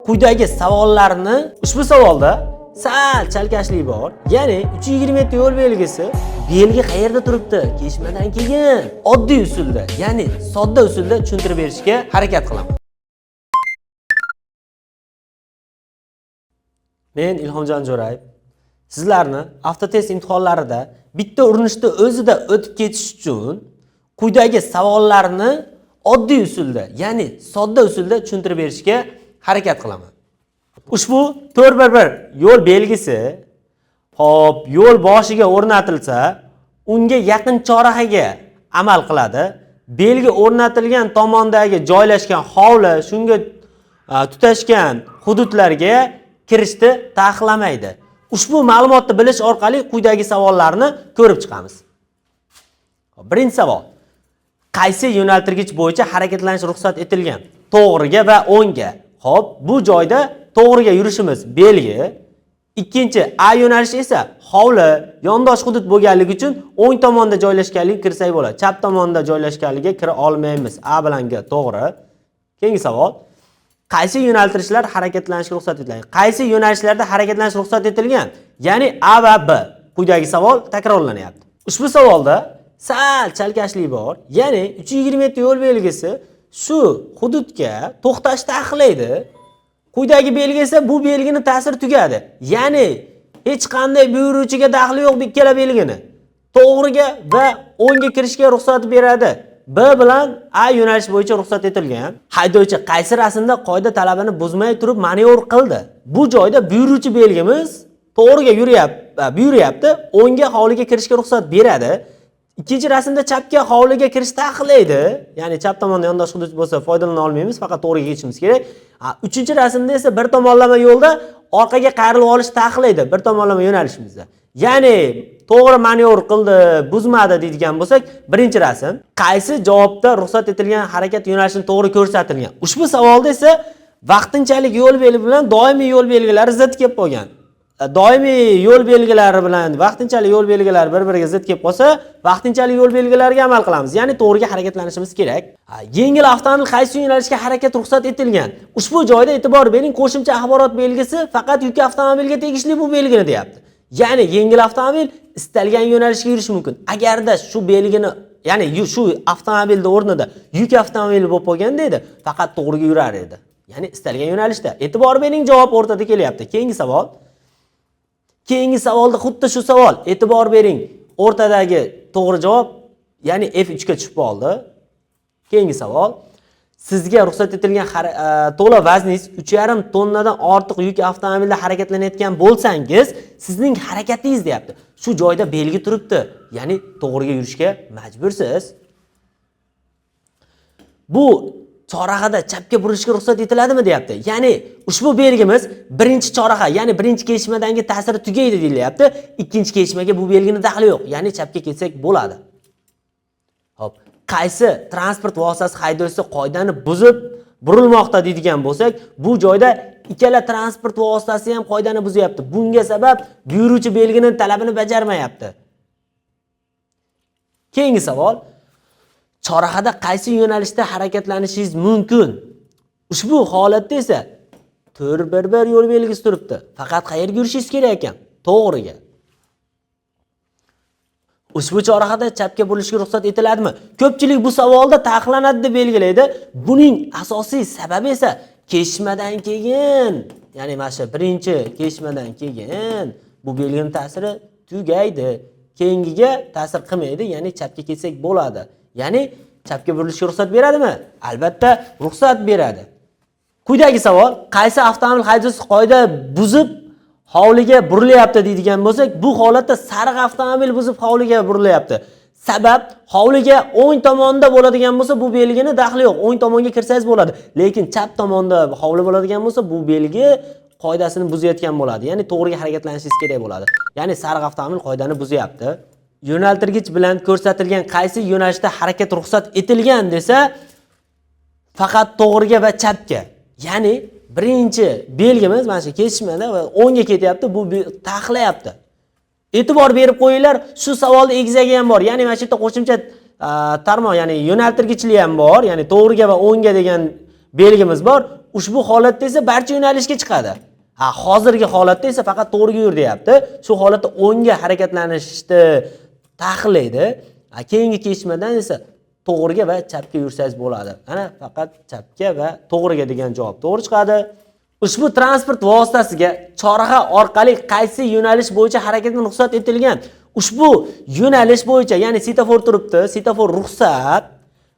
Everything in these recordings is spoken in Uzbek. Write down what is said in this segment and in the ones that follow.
Quyidagi savollarni ushbu savolda sal chalkashlik bor. Ya'ni 327 yo'l belgisi belgi qayerda turibdi? Kesishmadan keyin oddiy usulda, ya'ni sodda usulda tushuntirib berishga harakat qilaman. Men Ilhomjon Jo'rayev sizlarni avtotest imtihonlarida bitta urinishda o'zida o'tib ketish uchun quyidagi savollarni oddiy usulda, ya'ni sodda usulda tushuntirib berishga harakat qilaman. Ushbu 411 yo'l belgisi hop yo'l boshiga o'rnatilsa, unga yaqin chorrahaga amal qiladi. Belgi o'rnatilgan tomondagi joylashgan hovli, shunga tutashgan hududlarga kirishni taqiqlamaydi. Ushbu ma'lumotni bilish orqali quyidagi savollarni ko'rib chiqamiz. Birinchi savol. Qaysi yo'naltirgich bo'yicha harakatlanish ruxsat etilgan? To'g'riga va o'ngga. Xo'p, bu joyda to'g'riga yurishimiz belgi. Ikkinchi A yo'nalishi esa hovli, yondosh hudud bo'lganligi uchun o'ng tomonda joylashganligiga kirsak bo'ladi. Chap tomonda joylashganligiga kira olmaymiz. A bilan G to'g'ri. Keyingi savol. Qaysi yo'naltirishlar harakatlanishga ruxsat etilgan? Qaysi yo'nalishlarda harakatlanish ruxsat etilgan? Ya'ni A va B. Quyidagi savol takrorlanyapti. Ushbu savolda sal chalkashlik bor. Ya'ni 327 yo'l belgisi shu hududga to'xtash taqiqlaydi. Quyidagi belgi esa bu belgini ta'siri tugadi. Ya'ni hech qanday buyuruvchiga daxli yo'q ikkala belgini. To'g'riga va o'ngga kirishga ruxsat beradi. B bilan A yo'nalish bo'yicha ruxsat etilgan. Haydovchi qaysi rasmda qoida talabini buzmay turib manyovr qildi? Bu joyda buyuruvchi belgimiz to'g'riga buyuryapti, o'ngga hovliga kirishga ruxsat beradi. Ikkinchi rasmda chapga hovliga kirish taqiqlaydi. Ya'ni chap tomonda yondosh hudud bo'lsa foydalana olmaymiz, faqat to'g'riga ketishimiz kerak. Uchinchi rasmda esa bir tomonlama yo'lda orqaga qayrilib olish taqiqlaydi, bir tomonlama yo'nalishimizda. Ya'ni to'g'ri manyovr qildi, buzmadi deydigan bo'lsak, birinchi rasm qaysi javobda ruxsat etilgan harakat yo'nalishini to'g'ri ko'rsatilgan? Ushbu savolda esa vaqtinchalik yo'l belgi bilan doimiy yo'l belgilari zid kelib qolgan. Doimiy yo'l belgilari bilan vaqtinchalik yo'l belgilari bir-biriga zid kelib qolsa, vaqtinchalik yo'l belgilariga amal qilamiz. Ya'ni to'g'riga harakatlanishimiz kerak. Yengil avtomobil qaysi yo'nalishga harakat ruxsat etilgan? Ushbu joyda e'tibor bering, qo'shimcha axborot belgisi faqat yuk avtomobilga tegishli bu belgini deyapti. Ya'ni yengil avtomobil istalgan yo'nalishga yurishi mumkin. Agarda shu belgini, ya'ni shu avtomobilning o'rnida yuk avtomobili bo'lib qolganda edi, faqat to'g'riga yurar edi. Ya'ni istalgan yo'nalishda. E'tibor bering, javob o'rtada kelyapti. Keyingi savol. Keyingi savolda xuddi shu savol. E'tibor bering. O'rtadagi to'g'ri javob, ya'ni F3 ga tushib qoldi. Keyingi savol. Sizga ruxsat etilgan to'la vazningiz 3,5 tonnadan ortiq yuk avtomobilda harakatlanayotgan bo'lsangiz, sizning harakatingiz deyapti. Shu joyda belgi turibdi. Ya'ni to'g'riga yurishga majbursiz. Bu chorrahada chapga burilishga ruxsat etiladimi deyapti. Ya'ni ushbu belgimiz birinchi chorraha, ya'ni birinchi kesishmadangi ta'siri tugaydi deyilyapti. Ikkinchi kesishmaga bu belgini daxli yo'q. Ya'ni chapga ketsak bo'ladi. Xo'p, qaysi transport vositasi haydovchisi qoidani buzib burilmoqda deydigan bo'lsak, bu joyda ikkala transport vositasi ham qoidani buzyapti. Bunga sabab buyuruvchi belgini talabini bajarmayapti. Keyingi savol. Chorrahada qaysi yo'nalishda harakatlanishingiz mumkin? Ushbu holatda esa 411 yo'l belgisi turibdi. Faqat qayerga yurishingiz kerak ekan? To'g'riga. Ushbu chorrahada chapga burilishga ruxsat etiladimi? Ko'pchilik bu savolda taqiqlanadi deb belgilaydi. Buning asosiy sababi esa kesishmadan keyin, ya'ni mana shu birinchi kesishmadan keyin bu belgining ta'siri tugaydi. Keyingiga ta'sir qilmaydi, ya'ni chapga ketsak bo'ladi. Ya'ni chapga burilishga ruxsat beradimi? Albatta ruxsat beradi. Quyidagi savol, qaysi avtomobil haydovchisi qoida buzib hovliga burilyapti deydigan bo'lsak, bu holatda sariq avtomobil buzib hovliga burilyapti. Sabab hovliga o'ng tomonda bo'ladigan bo'lsa, bu belgini daxli yo'q. O'ng tomonga kirsangiz bo'ladi. Lekin chap tomonda hovli bo'ladigan bo'lsa, bu belgi qoidasini buzayotgan bo'ladi. Ya'ni to'g'riga harakatlanishingiz kerak bo'ladi. Ya'ni sariq avtomobil qoidani buzyapti. Yo'naltirgich bilan ko'rsatilgan qaysi yo'nalishda harakat ruxsat etilgan desa, faqat to'g'riga va chapga. Ya'ni birinchi belgimiz mana shu kesishmada va o'ngga ketyapti, bu taqiqlayapti. E'tibor berib qo'yinglar, shu savolda egizagi ham bor. Ya'ni mana shu yerda qo'shimcha tarmoq, ya'ni yo'naltirgichli ham bor, ya'ni to'g'riga va o'ngga degan belgimiz bor. Ushbu holatda esa barcha yo'nalishga chiqadi. Ha, hozirgi holatda esa faqat to'g'riga yur deyapti. Shu holatda o'ngga harakatlanishni taqiqlaydi. Ha, keyingi kesishmadan esa to'g'riga va chapga yursangiz bo'ladi. Ana faqat chapga va to'g'riga degan javob to'g'ri chiqadi. Ushbu transport vositasiga chorraha orqali qaysi yo'nalish bo'yicha harakatga ruxsat etilgan? Ushbu yo'nalish bo'yicha, ya'ni svetofor turibdi, svetofor ruxsat.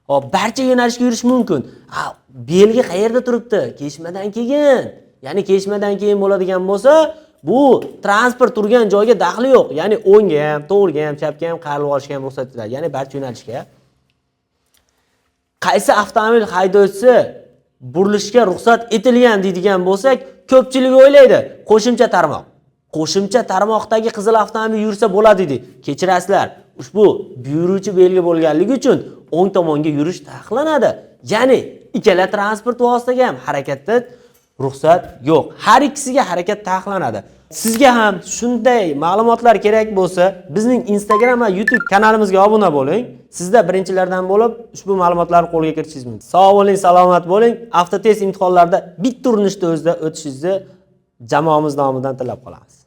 Hop, barcha yo'nalishga yurish mumkin. Ha, belgi qayerda turibdi? Kesishmadan keyin. Ya'ni kesishmadan keyin bo'ladigan bo'lsa, bu transport turgan joyga daxli yo'q. Ya'ni o'ngga ham, to'g'riga ham, chapga ham qayrilib olishga ham ruxsat etiladi. Ya'ni barcha yo'nalishga. Qaysi avtomobil haydovchisi burilishga ruxsat etilgan deydigan bo'lsak, ko'pchilik o'ylaydi, qo'shimcha tarmoq. Qo'shimcha tarmoqdagi qizil avtomobil yursa bo'ladi deydi. Kechirasizlar, ushbu buyuruvchi belgi bo'lganligi uchun o'ng tomonga yurish taqiqlanadi. Ya'ni ikkala transport vositaga ham harakatda ruxsat yo'q. Har ikkisiga harakat taqiqlanadi. Sizga ham shunday ma'lumotlar kerak bo'lsa, bizning Instagram va YouTube kanalimizga obuna bo'ling. Sizda birinchilardan bo'lib ushbu ma'lumotlarni qo'lga kiritishingiz mumkin. Sog' bo'ling, salomat bo'ling. Avtotest imtihonlarida bitta urinishda o'zida o'tishingizni jamoamiz nomidan tilab qolamiz.